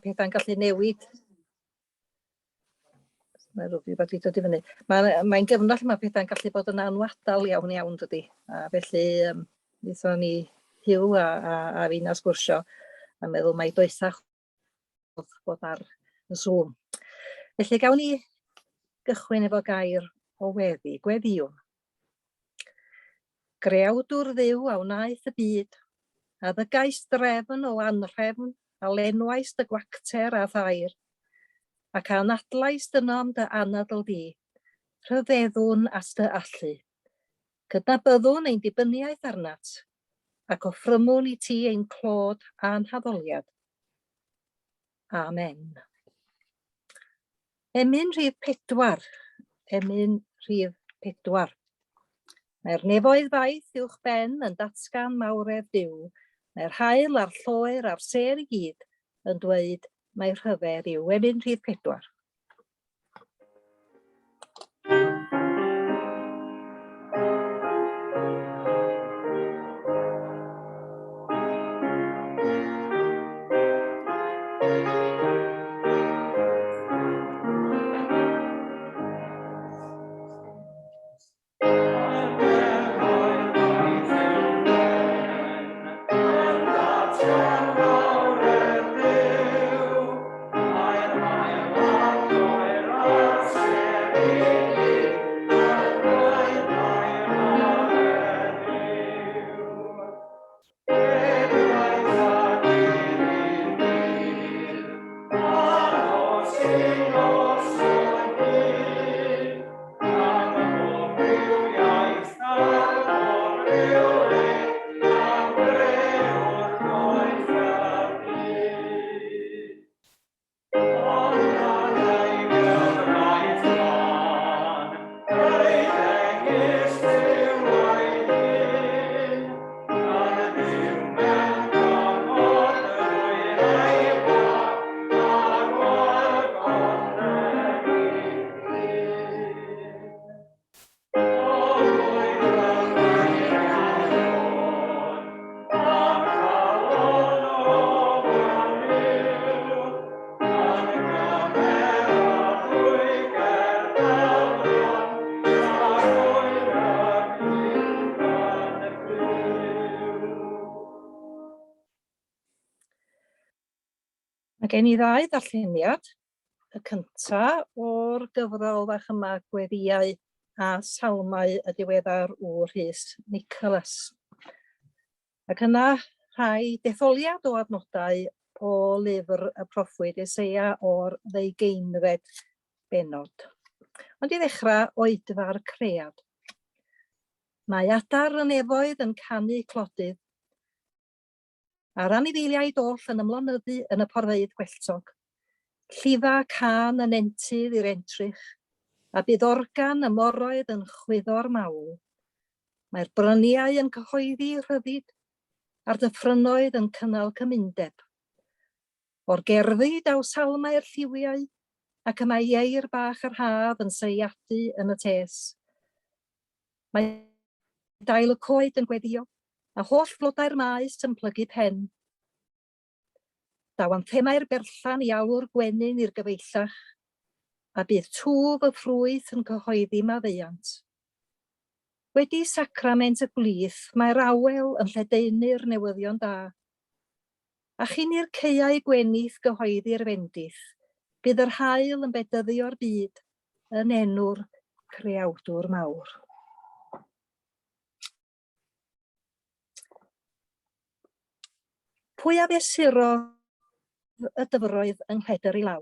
pethau'n gallu newid. Mae rhywbeth wedi dod i fyny. Mae'n mae gyfnod lle mae pethau'n gallu bod yn anwadal iawn iawn dydy. A felly um, wnaethon ni Huw a, a, a fi'n sgwrsio a meddwl mai doethach bod ar Zoom. Felly gawn ni gychwyn efo gair o weddi, gweddïwn. Greawdwr Dduw a wnaeth y byd, a ddygais drefn o anrhefn, a lenwais dy gwacter a thair, ac a anadlais ynom dy anadl di, rhyfeddwn at dy allu. Cydnabyddwn ein dibyniaeth arnat, ac offrymwn i ti ein clod a'n haddoliad. Amen. Emyn rhif pedwar. Emyn rhif pedwar. Mae'r nefoedd faith uwch ben yn datgan mawredd Duw. Mae'r haul a'r lloer a'r sêr i gyd yn dweud mai rhyfedd yw. Emyn rhif pedwar. Mae gen i ddau ddarlleniad. Y cynta o'r gyfrol fach yma, Gweddïau a Salmau y diweddar W. Rhys Nicholas. Ac yna rhai detholiad o adnodau o lyfr y proffwyd Eseia o'r ddeugeinfed bennod. Ond i ddechrau, oedfa'r cread. Mae adar y nefoedd yn canu clodydd, a'r anifeiliaid oll yn ymlonyddu yn y porfeydd gwelltog. Llifa cân y nentydd i'r entrych, a bydd organ y moroedd yn chwyddo'r mawl. Mae'r bryniau yn cyhoeddi rhyddid, a'r dyffrynnoedd yn cynnal cymundeb. O'r gerddi daw salmau'r lliwiau, ac y mae ieir bach yr haf yn seiadu yn y tes. Mae dail y coed yn gweddio, a holl flodau'r maes yn plygu pen. Daw anthemau'r berllan i alw'r gwenyn i'r gyfeillach, a bydd twf y ffrwyth yn cyhoeddi maddeuant. Wedi sacrament y gwlith, mae'r awel yn lledaenu'r newyddion da. A chyn i'r caeau gwenith gyhoeddi'r fendith, bydd yr haul yn bedyddio'r byd yn enw'r Creawdwr mawr. Pwy a fesurodd y dyfroedd yng nghledr ei law,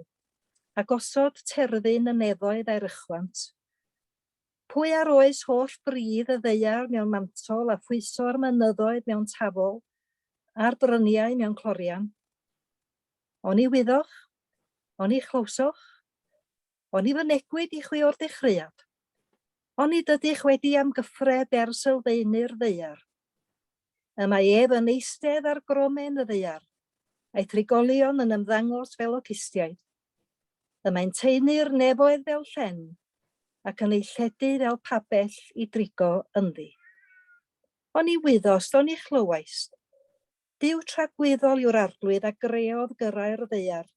a gosod terfyn y nefoedd a'i rychwant? Pwy a roes holl bridd y ddaear mewn mantol a phwyso'r mynyddoedd mewn tafol, a'r bryniau mewn clorian? Oni wyddoch? Oni chlywsoch? Oni fynegwyd i chwi o'r dechreuad? Onid ydych wedi amgyffred er sylfaenu'r ddaear? Y mae ef yn eistedd ar gromen y ddaear, a'i thrigolion yn ymddangos fel locustiaid. Y mae'n taenu'r nefoedd fel llen, ac yn ei lledu fel pabell i drigo ynddi. Oni wyddost, oni chlywaist? Duw tragwyddol yw'r Arglwydd a greodd gyrrau'r ddaear.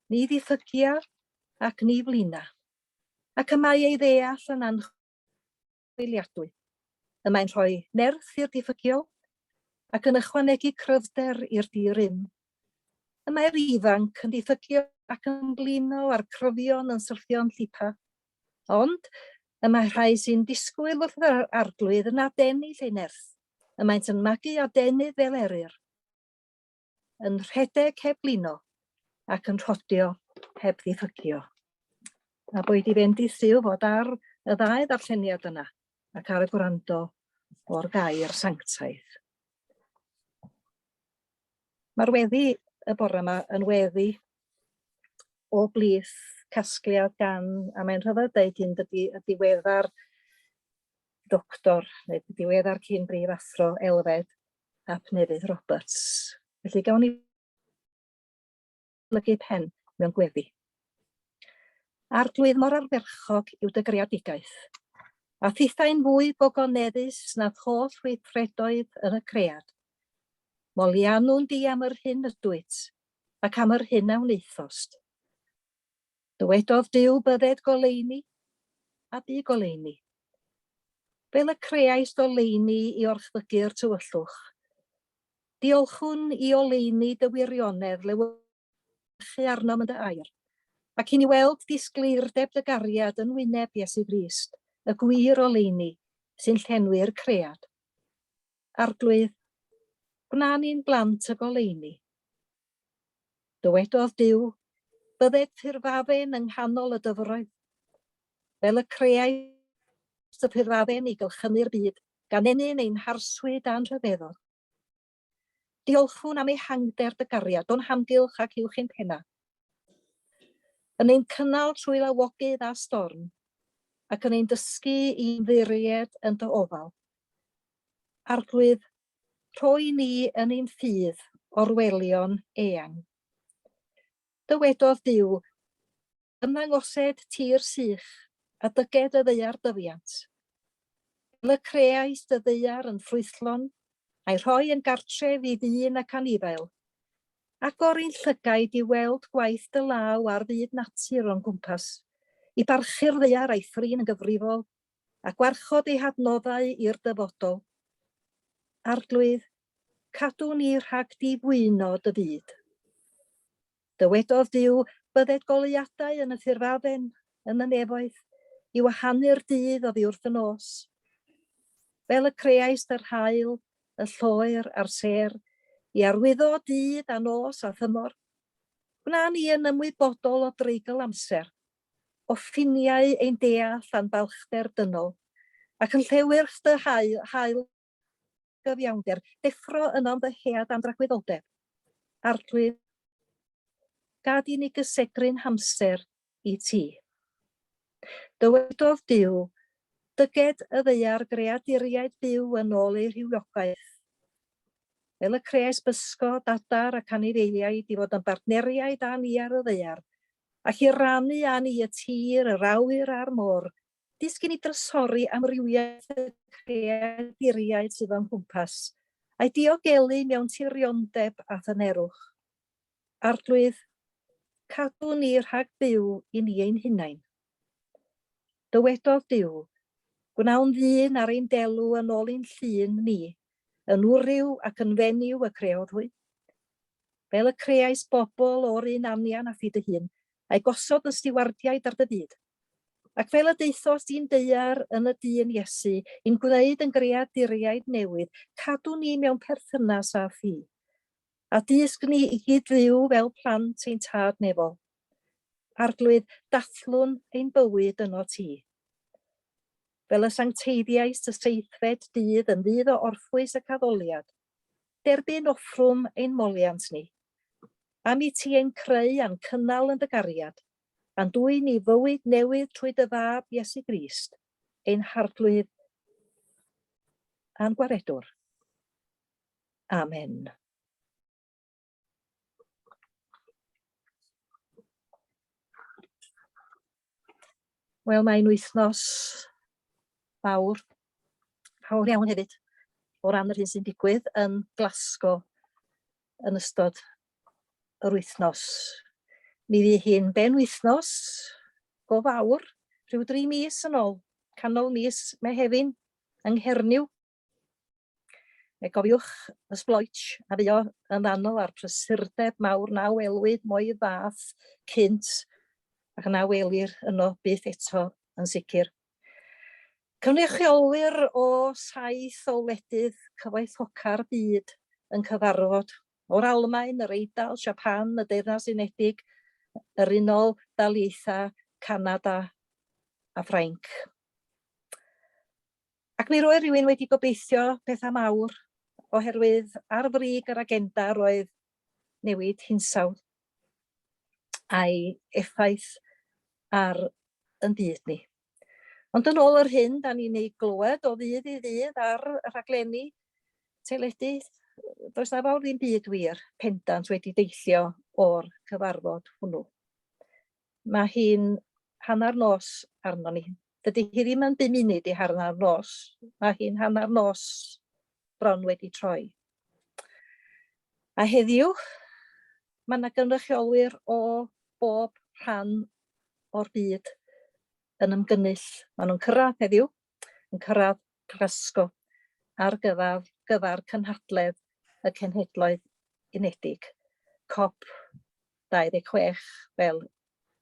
Ni ddiffygia ac ni flina, ac y mae ei ddeall yn anchwiliadwy. Y mae'n rhoi nerth i'r diffygiol, ac yn ychwanegu cryfder i'r di-rym. Y mae'r ifanc yn diffygio ac yn blino a'r cryfion yn syrthio'n llipa. Ond y mae rhai sy'n disgwyl wrth yr arglwydd yn adennill eu nerth. Y maent yn magu adenydd fel eryr, yn rhedeg heb blino ac yn rhodio heb ddiffygio. A boed i fendith Duw fod ar y ddau ddarlleniad yna ac ar y gwrando o'r gair sanctaidd. Mae'r weddi y bore yma yn weddi o blith casgliad gan, a mae'n rhyfedd dweud hyn, dydy y diweddar doctor, neu diweddar cyn brif athro Elfed ap Nefydd Roberts. Felly gawn ni blygu pen mewn gweddi. Arglwydd mor ardderchog yw dy greadigaeth, a thithau'n fwy gogoneddus nath holl weithredoedd yn y cread. Moliannwn di am yr hyn ydwyt, ac am yr hyn a wnaethost. Dywedodd Duw bydded goleuni, a bu goleuni. Fel y creaist oleuni i orchfygu'r tywyllwch, diolchwn i oleuni dy wirionedd lewyrchu arnom yn dy air, ac i ni weld disgleirdeb dy gariad yn wyneb Iesu Grist, y gwir oleuni sy'n llenwi'r cread. Arglwydd, gwna ni'n blant y goleuni. Dywedodd Duw, Bydded ffurfafen yng nghanol y dyfroedd. Fel y creais y ffurfafen i gylchynu'r byd, gan ennyn ein harswyd a'n rhyfeddod. Diolchwn am ehangder dy gariad o'n hamgylch ac uwch ein pennau. Yn ein cynnal trwy lawogydd a storm, ac yn ein dysgu i ymddiried yn dy ofal. Arglwydd, rhoi ni yn ein ffydd orwelion eang. Dywedodd Duw, Ymddangosed tir sych, a dyged y ddaear dyfiant. Fel y creaist y ddaear yn ffrwythlon, a'i rhoi yn gartref i ddyn ac anifail. Agor ein llygaid i weld gwaith dy law ar fyd natur o'n gwmpas, i barchu'r ddaear a'i thrin yn gyfrifol, a gwarchod ei hadnoddau i'r dyfodol. Arglwydd, cadw ni rhag difwyno dy fyd. Dywedodd Duw, Bydded goleuadau yn y ffurfafen, yn y nefoedd, i wahanu'r dydd oddi wrth y nos. Fel y creaist yr haul, y lloer a'r sêr, i arwyddo dydd a nos a thymor, gwna ni yn ymwybodol o dreigl amser, o ffiniau ein deall a'n balchder dynol, ac yn llewyrch dy haul gyfiawnder, deffro ynom ddyhead am dragwyddoldeb. Arglwydd, gad i ni gysegru'n hamser i ti. Dywedodd Duw, Dyged y ddaear greaduriaid byw yn ôl eu rhywiogaeth. Fel y creais bysgod, adar ac anifeiliaid i fod yn bartneriaid â ni ar y ddaear, ac i rannu â ni y tir, yr awyr a'r môr, disgyn i drysori amrywiaeth y creaduriaid sydd o'n nghwmpas, a'i diogelu mewn tiriondeb a thynerwch. Arglwydd, cadw ni rhag byw i ni ein hunain. Dywedodd Duw, Gwnawn ddyn ar ein delw yn ôl ein llun ni, yn wryw ac yn fenyw y creodd hwy. Fel y creais bobl o'r un anian â thi dy hun, a'i gosod yn stiwardiaid ar dy fyd. Ac fel y daethost i'n daear yn y dyn Iesu, i'n gwneud yn greaduriaid newydd, cadw ni mewn perthynas â thi. A dysg ni i gyd-fyw fel plant ein Tad nefol. Arglwydd, dathlwn ein bywyd yno ti. Fel y sancteiddiaist y seithfed dydd yn ddydd o orffwys ac addoliad, Derbyn offrwm ein moliant ni. Am i ti ein creu a'n cynnal yn dy gariad, a'n dwyn i fywyd newydd trwy dy Fab Iesu Grist, ein Harglwydd a'n Gwaredwr. Amen. Wel, mae'n wythnos fawr, fawr iawn hefyd, o ran yr hyn sy'n digwydd yn Glasgow yn ystod yr wythnos. Mi fu hi'n benwythnos go fawr, rhyw dri mis yn ôl, canol mis Mehefin, yng Nghernyw. Fe gofiwch y sbloets a fuo yn fanno a'r prysurdeb mawr na welwyd mo'i fath cynt ac na welir yno byth eto yn sicr. Cynrychiolwyr o saith o wledydd cyfoethoca'r byd yn cyfarfod, o'r Almaen, yr Eidal, Japan, y Deyrnas Unedig, yr Unol Daleithiau, Canada a Ffrainc. Ac mi roedd rhywun wedi gobeithio pethau mawr, oherwydd ar frig yr agenda roedd newid hinsawdd a'i effaith ar yn byd ni. Ond yn ôl yr hyn da ni'n ei glywed o ddydd i ddydd ar y rhaglenni teledu, does na fawr ddim byd wir pendant wedi deillio o'r cyfarfod hwnnw. Mae hi'n hanner nos arnon ni. Dydy hi ddim yn bum munud i hanner nos. Mae hi'n hanner nos bron wedi troi. A heddiw, mae yna gynrychiolwyr o bob rhan o'r byd yn ymgynnull. Maen nhw'n cyrraedd heddiw, yn cyrraedd Glasgow ar gyfer, gyfer cynhadledd y Cenhedloedd Unedig, COP 26 fel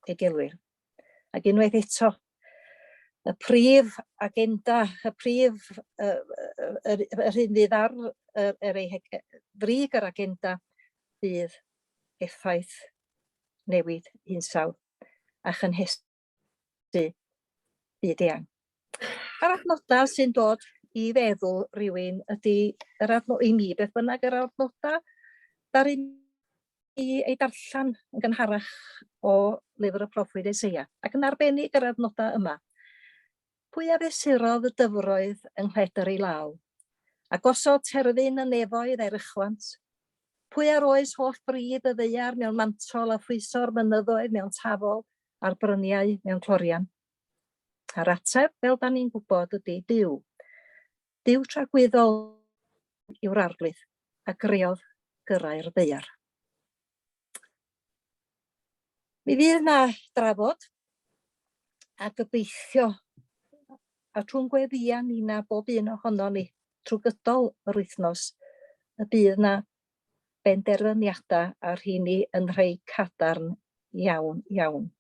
ei gelwir. Ac unwaith eto, y prif agenda, y prif, yr, yr hyn fydd ar yr, yr ei frig yr agenda fydd effaith newid hinsawdd a chynhesu byd eang. A'r adnodau sy'n dod i feddwl rhywun ydy, yr adno, i mi beth bynnag, yr adnodau ddaru mi ei darllen yn gynharach o lyfr y proffwyd Eseia, ac yn arbennig yr adnodau yma. Pwy a fesurodd y dyfroedd yng nghledr ei law, a gosod terfyn y nefoedd er ychwant? Pwy a roes holl bryd y ddaear mewn mantol a phwyso'r mynyddoedd mewn tafol a'r bryniau mewn clorian? A'r ateb, fel da ni'n gwybod, ydy Duw. Duw tragwyddol yw'r Arglwydd, a greodd gyrrau'r ddaear. Mi fydd na drafod, a gobeithio, a trwy'n gweddïau ni na bob un ohono ni, trwy gydol yr wythnos, y bydd na benderfyniadau a rheini yn rhai cadarn iawn, iawn.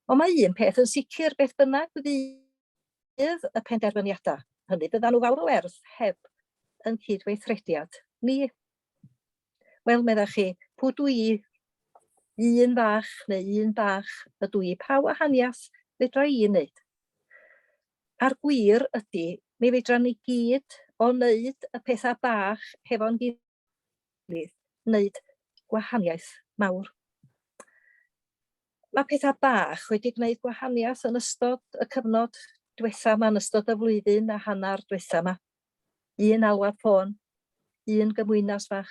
Ond mae un peth yn sicr, beth bynnag fydd y penderfyniadau hynny, byddan nhw fawr o werth heb yn cydweithrediad ni. Wel, meddech chi, pwy dw i? Un fach neu un bach ydw i, pa wahaniaeth fedra i wneud? A'r gwir ydy, mi fedra ni gyd o wneud y pethau bach hefo'n gilydd wneud gwahaniaeth mawr. Mae pethau bach wedi gwneud gwahaniaeth yn ystod y cyfnod diwetha yma, yn ystod y flwyddyn a hanner diwetha yma. Un alwad ffôn, un gymwynas fach,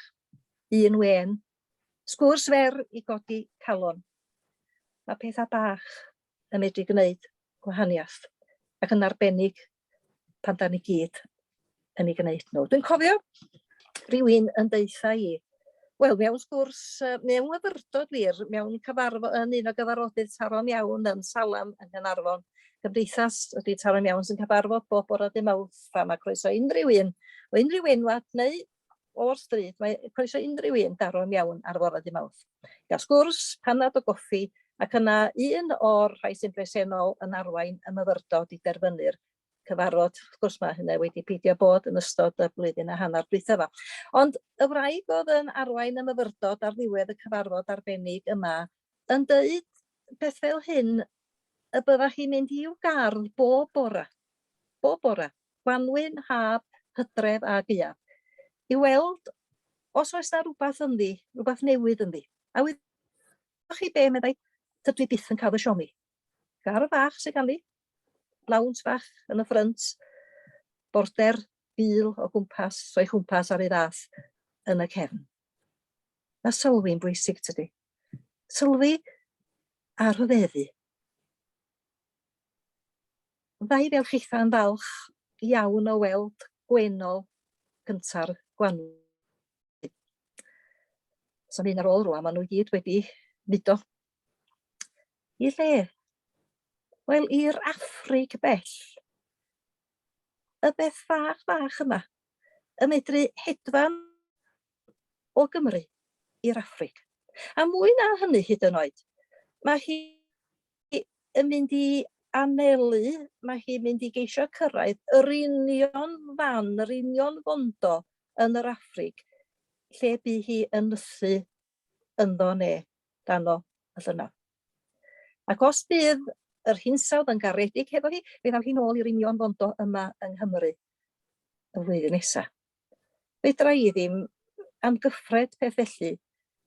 un wên, sgwrs fer i godi calon. Mae pethau bach yn medru gwneud gwahaniaeth, ac yn arbennig pan da ni gyd yn ei gwneud nhw. Dwi'n cofio rhywun yn deutha i, wel, mewn sgwrs, mewn myfyrdod wir, mewn cyfarfod, yn un o gyfarfodydd Taron Iawn yn Salem yng Nghaernarfon, gymdeithas ydy Taron Iawn sy'n cyfarfod bob bore dy Mawrth, a mae croeso unrhyw un, o unrhyw enwad neu o'r stryd, mae croeso unrhyw un daro'n iawn ar fore dy Mawrth. Gael sgwrs, panad o goffi, ac yna un o'r rhai sy'n bresennol yn arwain y myfyrdod i derfynu'r cyfarfod. Wrth gwrs mae hynny wedi peidio bod yn ystod y blwyddyn a hanner dwytha fo. Ond y wraig oedd yn arwain y myfyrdod ar ddiwedd y cyfarfod arbennig yma yn dweud peth fel hyn y bydda hi'n mynd i'w gardd bob bora, bob bora, gwanwyn, haf, hydref a gaeaf, i weld os oes 'na rywbeth ynddi, rhywbeth newydd ynddi. A wyddoch chi be, meddai, dydw i byth yn cael fy siomi. Gardd fach sydd ganddi, lawnt fach yn y ffrynt, border gul o gwmpas, o'i chwmpas ar ei fath yn y cefn. Mae sylwi'n bwysig, tydi? Sylwi a rhyfeddu. Fydda i fel chitha'n falch iawn o weld gwenol cynta'r gwanwyn. Sa'm un ar ôl rwan, maen nhw i gyd wedi mudo. I lle? Wel, i'r Affrig bell. Y beth fach fach yma, yn medru hedfan o Gymru i'r Affrig. A mwy na hynny hyd yn oed, mae hi yn mynd i anelu, mae hi'n mynd i geisio cyrraedd yr union fan, yr union fondo yn yr Affrig, lle bu hi yn nythu ynddo ne dano y llynedd. Ac os bydd yr hinsawdd yn garedig hefo hi, fe ddaw hi'n ôl i'r union fondo yma yng Nghymru y flwyddyn nesaf. Fedra i ddim amgyffred peth felly.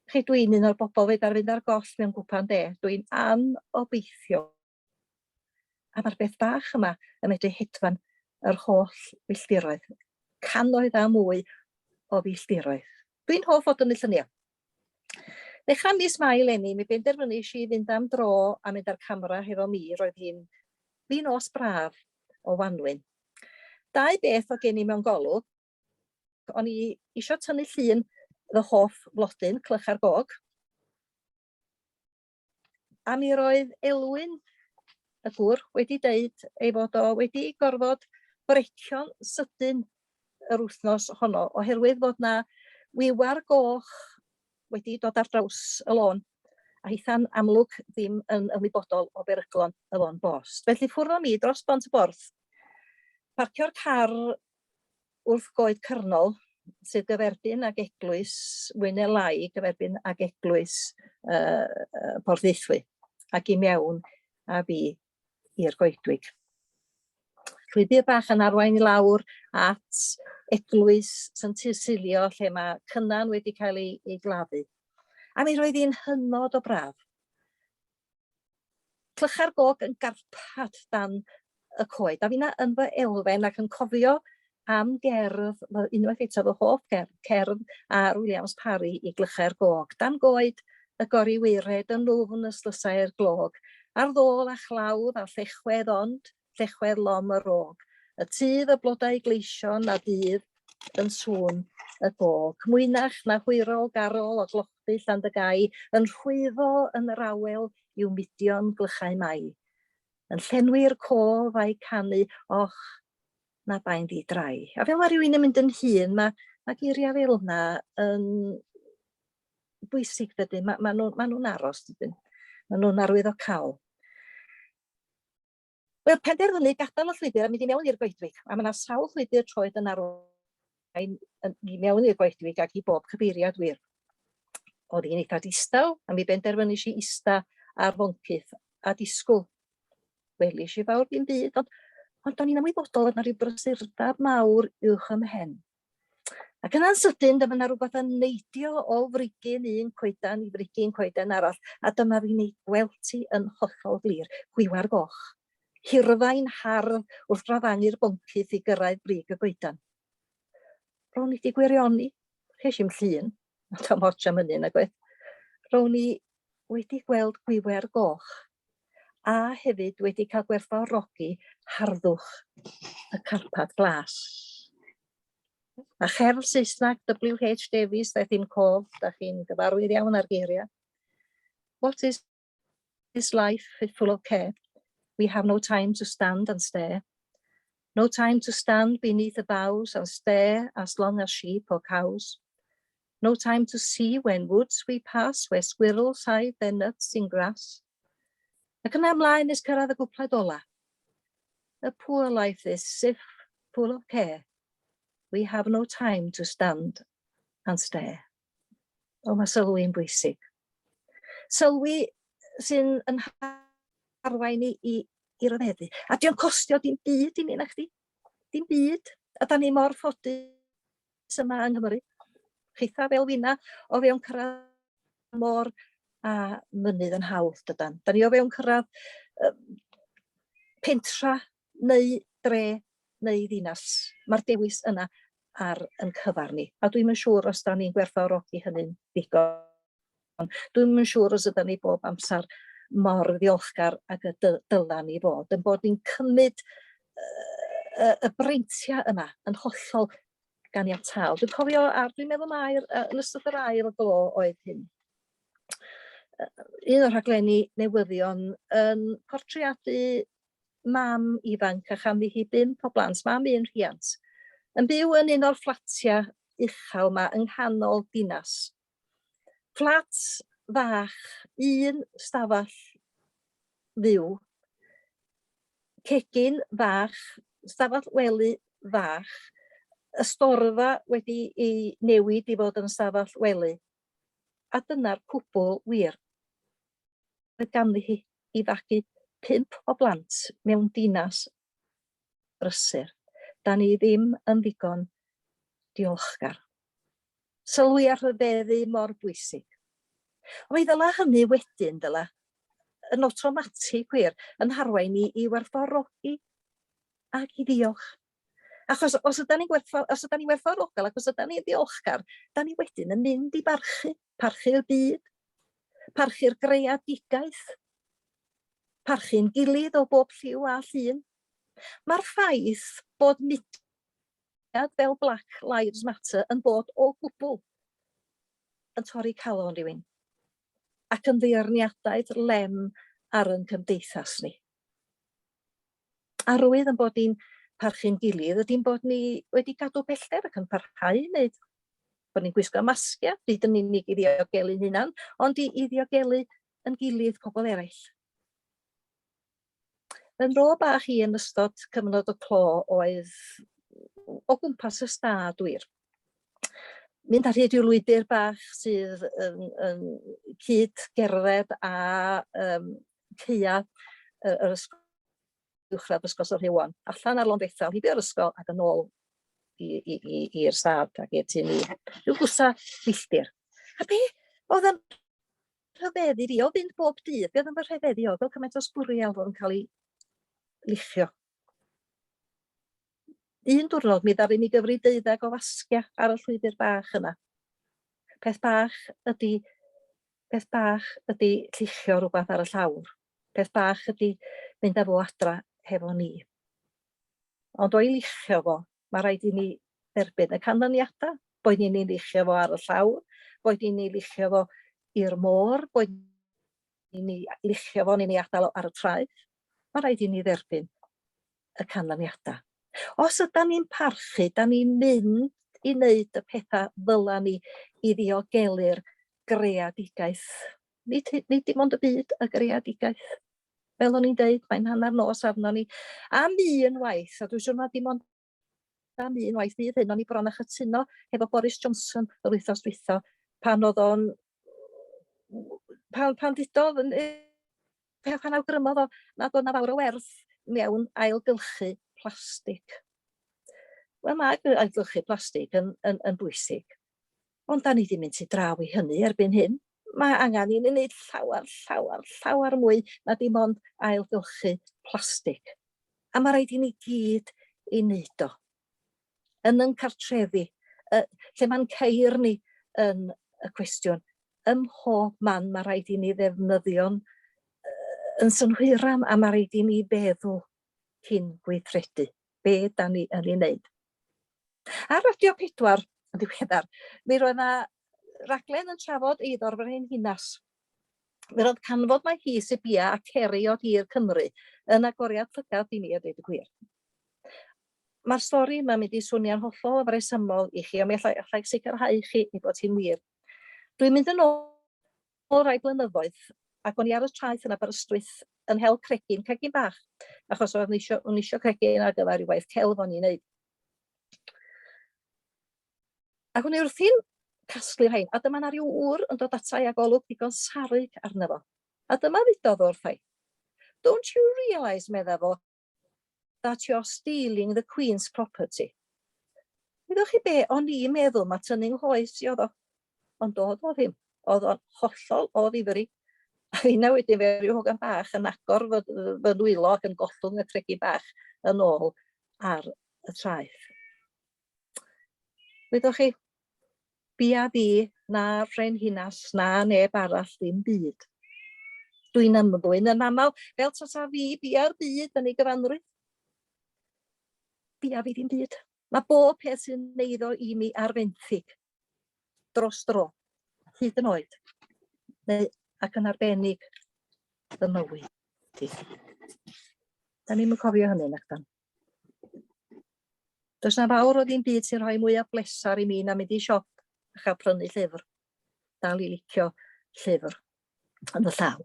Chi, dwi'n un o'r bobl fedar fynd ar goll mewn gwpan de. Dwi'n anobeithiol. A mae'r beth bach yma yn medru hedfan yr holl filltiroedd. Cannoedd a mwy o filltiroedd. Dwi'n hoff o dynnu lluniau. Ddechrau mis Mai eleni, mi benderfynais i fynd am dro a mynd â'r camera hefo mi. Roedd hi'n fin nos braf o wanwyn. Dau beth oedd gen i mewn golwg. O'n i isio tynnu llun fy hoff flodyn, clychau'r gog. A mi roedd Elwyn, y gŵr, wedi deud ei fod o wedi gorfod brecio'n sydyn yr wythnos honno oherwydd fod 'na wiwar goch wedi dod ar draws y lôn, a hitha'n amlwg ddim yn ymwybodol o beryglon y lôn bost. Felly ffwrdd â mi dros Bont y Borth, parcio'r car wrth Goed Cyrnol, sydd gyferbyn ag eglwys, mwy neu lai gyferbyn ag eglwys uh, Porthaethwy, ac i mewn a fi i'r goedwig. Llwybr bach yn arwain i lawr at eglwys St Tysilio lle mae Cynan wedi cael ei, ei gladdu. A mi roedd hi'n hynod o braf. Clychau'r gog yn garpad dan y coed. A finna yn fy elfen ac yn cofio am gerdd, unwaith eto fy hoff gerdd, cerdd ar Williams Parry i Glychau'r Gog. Dan goed y goriwyred yn ddwfn ystlysau'r glog, ar ddôl a chlawdd a llechwedd ond llechwedd lom yr og, y tydd y blodau gleision a dydd yn sŵn y gog. Mwynach na hwyrol garol o glochdy Llandygái yn rhwyfo yn yr awel i'w mudion glychau Mai. Yn llenwi'r cof a'i canu, och, na bai'n ddi-drai. A fel mae rhywun yn mynd yn hŷn, mae, mae geiriau fel yna yn bwysig dydyn, mae, mae nhw'n ma nhw aros dydyn. Mae nhw'n arwyddocaol. Wel, penderfynu gadael y llwybr a mynd i mewn i'r goedwig. A mae yna sawl llwybr troed yn arwain i mewn i'r goedwig ac i bob cyfeiriad wir. Oedd hi'n eitha distaw, a mi benderfynais i ista ar foncyff a disgwyl. Welis i fawr ddim byd, ond, ond o'n i'n ymwybodol fod yna rhyw brysurdeb mawr uwch ym mhen. Ac yna'n sydyn, dyma yna rhywbeth yn neidio o frigyn un coedan i frigyn coeden arall, a dyma fi'n ei gweld ti yn hollol glir, gwiwar goch. Hirfain hardd wrth grafangu'r boncyff i gyrraedd brig y goedan. Rown i 'di gwirioni, ches i'm llun, ond am ots am hynny nag oedd. Rown i wedi gweld gwiwer goch a hefyd wedi cael gwerthfawrogi harddwch y carpad glas. A cherdd Saesneg W.H. Davies, ddaeth i'm cof, da chi'n gyfarwydd iawn â'r geiriau. What is this life if full of care? We have no time to stand and stare. No time to stand beneath the boughs and stare as long as sheep or cows. No time to see when woods we pass where squirrels hide their nuts in grass. Ac yna ymlaen nes cyrraedd y gwpled ola. A poor life this, if full of care. We have no time to stand and stare. O, mae sylwi'n bwysig. Sylwi sy'n yn arwain i, i, i ryfeddu. A di'n costio dim byd i ni na chdi. Dim byd. A da ni mor ffodus yma yng Nghymru. Chitha fel finna o fewn cyrraedd môr a mynydd yn hawdd, dydan. Da ni o fewn cyrraedd pentra neu dre neu ddinas. Mae'r dewis yna ar yn cyfar ni. A dwi'm yn siŵr os da ni'n gwerthfawrogi hynny'n ddigon. Dwi'm yn siŵr os ydan ni bob amser mor ddiolchgar ag y dyla ni fod, yn bod ni'n cymryd y, y breintiau yma yn hollol ganiataol. Dwi'n cofio, ar, dwi'n meddwl mai yn ystod yr ail glo oedd hyn. Un o'r rhaglenni newyddion yn portreadu mam ifanc a chanddi hi bump o blant, mam un rhiant, yn byw yn un o'r fflatiau uchel 'ma yng nghanol dinas. Fflat fach, un stafell fyw, cegin fach, stafell wely fach, ystorfa wedi ei newid i fod yn stafell wely, a dyna'r cwbl wir oedd ganddi hi i fagu pump o blant mewn dinas brysur. Da ni ddim yn ddigon diolchgar. Sylwi a rhyfeddu mor bwysig. Ond mi ddyla hynny wedyn, dyla, yn awtomatig wir, yn harwain ni i werthfawrogi ac i ddiolch. Achos os ydan ni'n gwerthfawr, os ydan ni'n werthfawrogol ac os ydan ni'n ddiolchgar, da ni wedyn yn mynd i barchu, parchu'r byd, parchu'r greadigaeth, parchu'n gilydd o bob lliw a llun. Mae'r ffaith bod mudiad fel Black Lives Matter yn bod o gwbl yn torri calon rhywun ac yn feirniadaeth lem ar yn cymdeithas ni. Arwydd yn bod ni'n parchu'n gilydd ydy'n bod ni wedi gadw pellter ac yn parhau i wneud. Bod ni'n gwisgo masgiau, nid yn unig i ddiogelu'n hunan, ond i, i ddiogelu yn gilydd pobl eraill. Yn rôl bach i yn ystod cyfnod y clo oedd o gwmpas y stad wir. Mynd ar hyd i'w lwybr bach sydd yn, yn cyd gerdded a um, caeau yr ysgol uwchradd Ysgol Sir Rhiwon, allan ar Lôn Bethel, heibio'r ysgol ac yn ôl i'r stad ac i'r tŷ ni. Rhyw gwsa milltir. A be oedd yn rhyfeddu fi, o fynd bob dydd, be oedd yn fy rhyfeddu o, fel cymaint o sbwriel oedd yn cael ei luchio. Un diwrnod mi ddaru mi gyfri deuddeg o fasgiau ar y llwybr bach yna. Peth bach ydy, peth bach ydy lluchio rhywbeth ar y llawr. Peth bach ydy mynd â fo adra hefo ni. Ond o'i luchio fo, mae rhaid i ni dderbyn y canlyniadau. Boed ni'n ei luchio fo ar y llawr, boed ni'n ei luchio fo i'r môr, boed ni'n ei luchio fo ni'n ei adael o ar y traeth. Mae rhaid i ni dderbyn y canlyniadau. Os ydan ni'n parchu, da ni'n mynd i wneud y pethau ddyla ni i ddiogelu'r greadigaeth. Nid, nid dim ond y byd, y greadigaeth. Fel o'n i'n deud, mae'n hanner nos arno ni. Am un waith, a dwi'n siŵr na dim ond am un waith fydd hyn, o'n i bron â chytuno hefo Boris Johnson yr wythnos dwytha, pan oedd o'n... pan, pan ddudodd, pan awgrymodd o nad oedd 'na fawr o werth mewn ailgylchu plastig. Wel, mae ailgylchu plastig yn, yn, yn bwysig, ond da ni ddim mynd tu draw i hynny erbyn hyn. Mae angen i ni wneud llawer, llawer, llawer mwy na dim ond ailgylchu plastig. A mae rhaid i ni gyd i wneud o. Yn yn cartrefi, lle mae'n ceir ni yn y cwestiwn, ym mhob man mae rhaid i ni ddefnyddio'n yn synhwyram a mae rhaid i ni feddwl cyn gweithredu. Be da ni yn ei wneud? Ar Radio 4 yn ddiweddar, mi roedd yna raglen yn trafod eiddo'r frenhinas. Mi roedd canfod mai hi sydd bia a Ceri o dir Cymru yn agoriad llygad i mi a dweud y gwir. Mae'r stori yma'n mynd i swnio'n hollol afresymol i chi, ond mi allai, allai sicrhau chi ei bod hi'n wir. Dwi'n mynd yn ôl rai blynyddoedd, ac o'n i ar y traeth yn Aberystwyth yn hel cregyn, cregyn bach, achos o'n i isio, o'n i isio cregyn ar gyfer rhyw waith celf o'n i'n neud. Ac o'n i wrthi'n casglu rhain, a dyma 'na ryw ŵr yn dod ata i â golwg digon sarrug arno fo. A dyma ddudodd wrtha i, Don't you realise, medda fo, that you're stealing the Queen's property. Wyddoch chi be, o'n i'n meddwl ma tynnu nghoes i oedd o, ond doedd o ddim. Oedd o'n hollol o ddifri. A finna wedyn fel rhyw hogan bach yn agor fy, fy nwylo ac yn gollwng y cregyn bach yn ôl ar y traeth. Wyddoch chi, Bia fi, na'r frenhinas, na neb arall ddim byd. Dwi'n ymddwyn yn aml fel tasa fi bia'r byd yn ei gyfanrwydd. Bia fi ddim byd. Mae bob peth sy'n eiddo i mi ar fenthyg, dros dro, hyd yn oed, neu Ac yn arbennig fy mywyd i. Da ni'm yn cofio hynny, nac dan. Does na fawr o ddim byd sy'n rhoi mwy o blesar i mi na mynd i siop a chael prynu llyfr. Dal i licio llyfr yn fy llaw.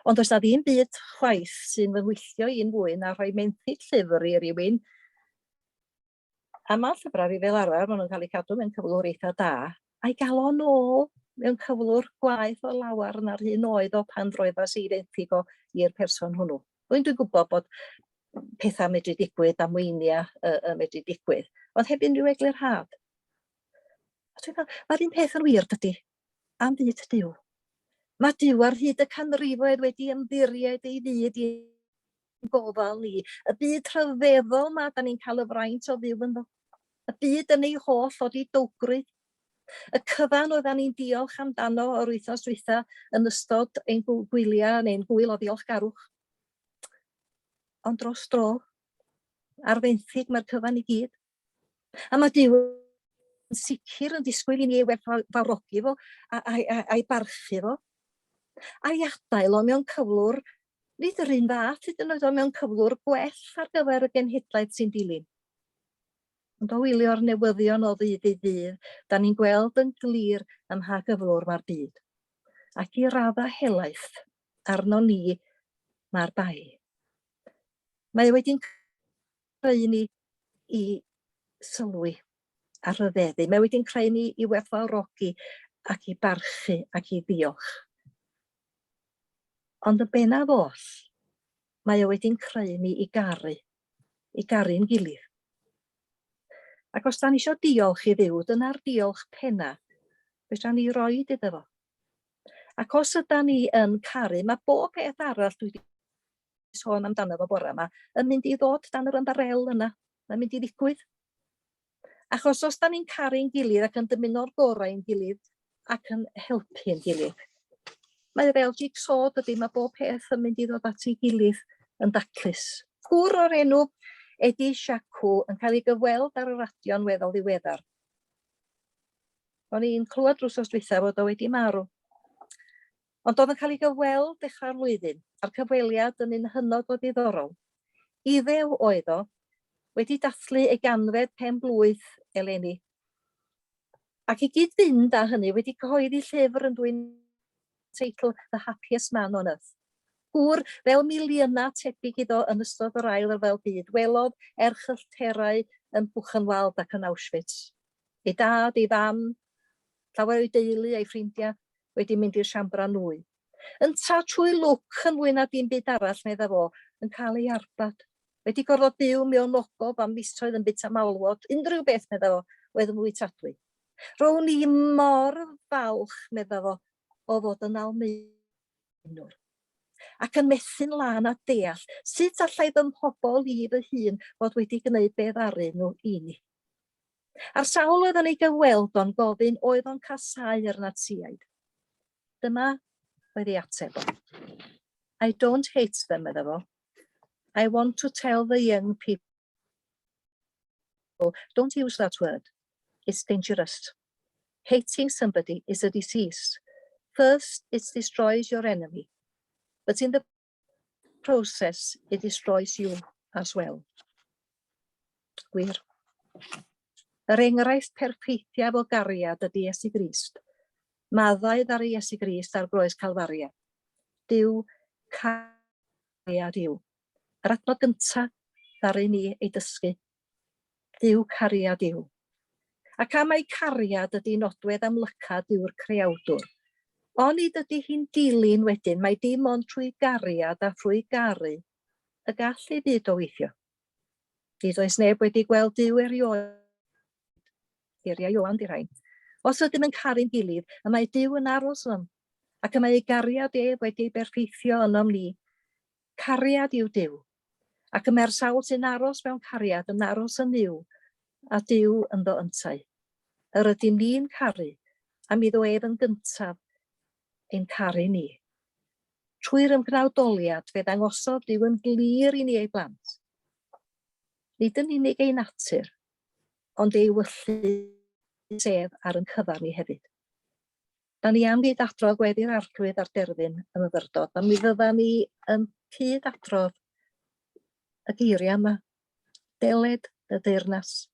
Ond does na ddim byd chwaith sy'n fy ngwylltio i'n fwy na rhoi menthyg llyfr i rywun. A mae llyfrau fi fel arfer, maen nhw'n cael eu cadw mewn cyflwr eitha da, a'i gael o'n ôl mewn cyflwr gwaeth o lawer na'r un oedd o pan droeddais i fenthyg o i'r person hwnnw. Dwi'n dwi'n gwybod bod pethau medru digwydd, damweiniau yn medru digwydd, ond heb unrhyw eglurhad. A dwi'n meddwl, mae'r un peth yn wir, dydy, am fyd Duw. Mae Duw ar hyd y canrifoedd wedi ymddiried ei fyd i gofal ni. Y byd rhyfeddol ma da ni'n cael y fraint o fyw ynddo. Y byd yn ei holl odidowgrwydd. Y cyfan oeddan ni'n diolch amdano o'r wythnos dwytha yn ystod ein gwyliau neu'n gwyl o ddiolchgarwch. Ond dros dro, ar fenthyg mae'r cyfan i gyd. A mae Duw yn sicr yn disgwyl i ni ei werthfawrogi fo a'i barchu fo, a'i adael o mewn cyflwr, nid yr un fath hyd yn oed, ond mewn cyflwr gwell ar gyfer y genhedlaeth sy'n dilyn. Ond o wylio'r newyddion o ddydd i ddydd, da ni'n gweld yn glir ym mha gyflwr mae'r byd. Ac i raddau helaeth, arno ni mae'r bai. Mae o wedi'n creu ni i sylwi a rhyfeddu. Mae wedi'n creu ni i werthfawrogi ac i barchu ac i ddiolch. Ond yn bennaf oll, mae o wedi'n creu ni i garu, i garu'n gilydd. Ac os da ni eisiau diolch i Dduw, dyna'r diolch penna, fedra ni roed iddo fo. Ac os yda ni yn caru, mae bob peth arall dwi wedi sôn amdano fo bore yma, yn mynd i ddod dan yr ymbarel yna. Mae'n mynd i ddigwydd. Achos os da ni'n caru'n gilydd ac yn dymuno'r gorau i'n gilydd ac yn helpu'n gilydd, mae fel jig-saw dydy, mae bob peth yn mynd i ddod at ei gilydd yn daclus. Gŵr o'r enw Eddie Shacw yn cael ei gyfweld ar y radio'n weddol ddiweddar. O'n i'n clywed drws dwytha fod o wedi marw. Ond oedd yn cael ei gyfweld dechrau'r flwyddyn, a'r cyfweliad yn un hynod o ddiddorol. Iddew oedd o, wedi dathlu ei ganfed pen-blwydd eleni. Ac i gyd-fynd â hynny, wedi cyhoeddi llyfr yn dwyn teitl The Happiest Man on Earth. Gŵr, fel miliynau tebyg iddo yn ystod yr Ail Ryfel Byd, welodd erchyllterau yn Buchenwald ac yn Auschwitz. Ei dad, ei fam, llawer o'i deulu a'i ffrindiau wedi mynd i'r siambrau nwy. Ynta, trwy lwc yn fwy na dim byd arall, medda fo, yn cael ei arbad. Wedi gorfod byw mewn ogof am fisoedd yn bwyta malwod, unrhyw beth, medda fo, oedd yn fwytadwy. Rown i mor falch, medda fo, o fod yn Almaenwr. Ac yn methu'n lân a deall sut allai fy mhobl i fy hun fod wedi gwneud be ddaru nhw i ni. A'r sawl oedd yn ei gyfweld o'n gofyn oedd o'n casáu'r Natsïaid. Dyma oedd ei ateb o. I don't hate them, medda fo. I want to tell the young people, don't use that word. It's dangerous. Hating somebody is a disease. First, it destroys your enemy. But in the process, it destroys you as well. Gwir. Yr enghraifft perffeithiaf o gariad ydy Iesu Grist. Maddau ar Iesu Grist ar groes Calfaria. Duw cariad yw. Yr adnod gyntaf ddaru ni ei dysgu. Duw cariad yw. Ac am mai cariad ydy nodwedd amlyca Duw'r Creawdwr, onid ydy hi'n dilyn wedyn mai dim ond trwy gariad a thrwy garu y gall ei fyd o weithio? Nid oes neb wedi gweld Duw erioed. Geiriau Ioan 'di rhain. Os ydym yn caru'n gilydd, y mae Duw yn aros ynom, ac y mae ei gariad ef wedi ei berffeithio ynom ni. Cariad yw Duw, Ac y mae'r sawl sy'n aros mewn cariad yn aros yn Nuw, a Duw ynddo yntau. Yr ydym ni'n caru, am iddo ef yn gyntaf ein caru ni. Trwy'r ymgnawdoliad fe ddangosodd Duw yn glir i ni ei blant, nid yn unig ei natur, ond ei ewyllys ef ar yn cyfer ni hefyd. Da ni am gyd adrodd gweddi'r Arglwydd ar derfyn y myfyrdod, a mi fydda ni yn cyd adrodd y geiriau yma. Deled y deyrnas,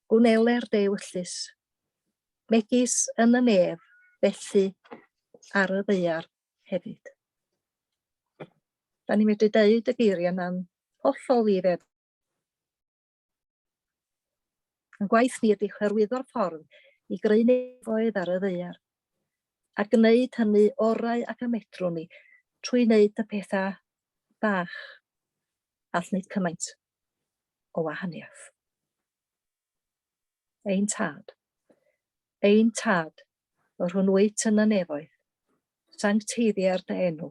gwneler dy ewyllys, megis yn y nef, felly ar y ddaear hefyd. Da ni'n medru deud y geiriau yma'n hollol ddifedd. Yn gwaith ni ydy hyrwyddo'r ffordd i greu nefoedd ar y ddaear, a gwneud hynny orau ac y medrwn ni trwy wneud y pethau bach all wneud cymaint o wahaniaeth. Ein Tad, ein Tad, yr hwn wyt yn y nefoedd, sancteiddier dy enw,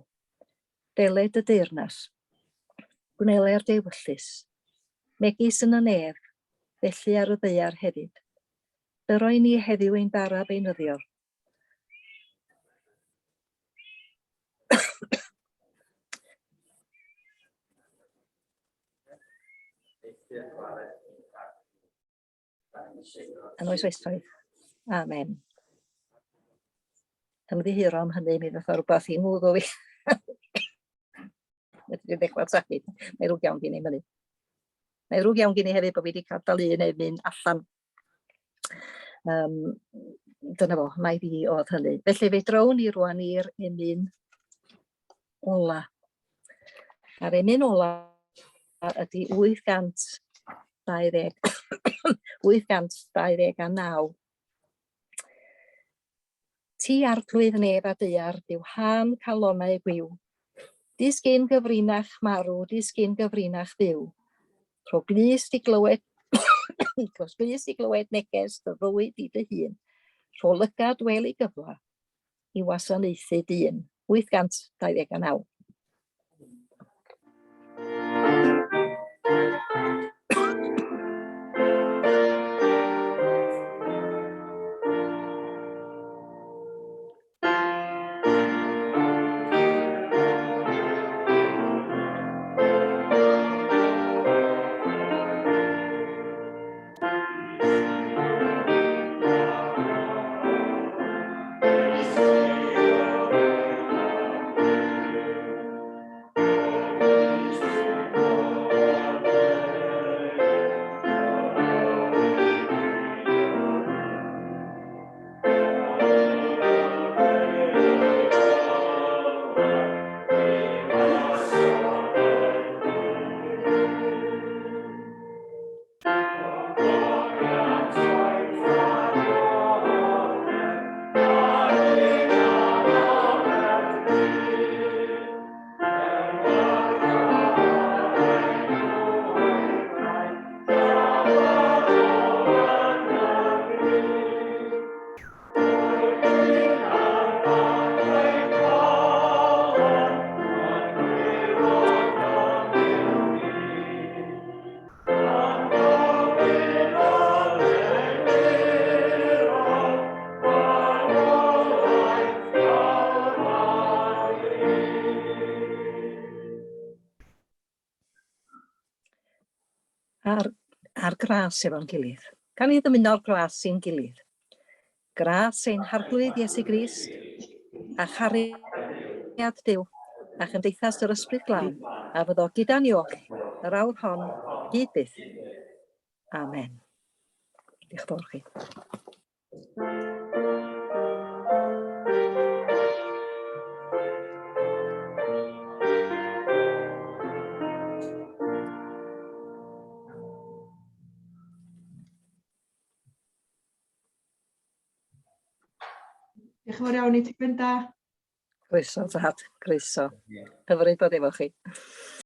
deled dy deyrnas, gwneler dy ewyllys, megis yn y nef, felly ar y ddaear hefyd. Dyro i ni heddiw ein bara beunyddiol. Yn oes oesoedd. Amen. Ymddiheuro am hynny, mi ddoth o rhywbeth i ngwddw fi. Wedi ddechrau sachu. Mae rwg iawn gen i hynny. Mae rwg iawn gen i hefyd bod fi wedi cael dal un neu mynd allan. Dyna fo, mai fi oedd hynny. Felly fe drown ni rwan i'r emyn ola. A'r emyn ola ydy 820, 829. Ti arglwydd nef a daear, dyw hân calonnau gwiw. Disgyn gyfrinach marw, disgyn gyfrinach fyw. Rho glust i glywed, rho glust i glywed neges dy fywyd i dy hun. Rho lygad wel i gyfla i wasanaethu dyn. 829. Ar, ar gras efo'n gilydd. Gan ni ddymuno'r gras i'n gilydd. Gras ein Harglwydd Iesu Grist, a chariad Duw, a chymdeithas yr Ysbryd Glân, a fyddo gyda ni oll, yr awr hon, hyd byth. Amen. Diolch yn fawr chi. Diolch yn fawr iawn i ti, Brenda. Croeso, tad. Croeso. Hyfryd bod efo chi.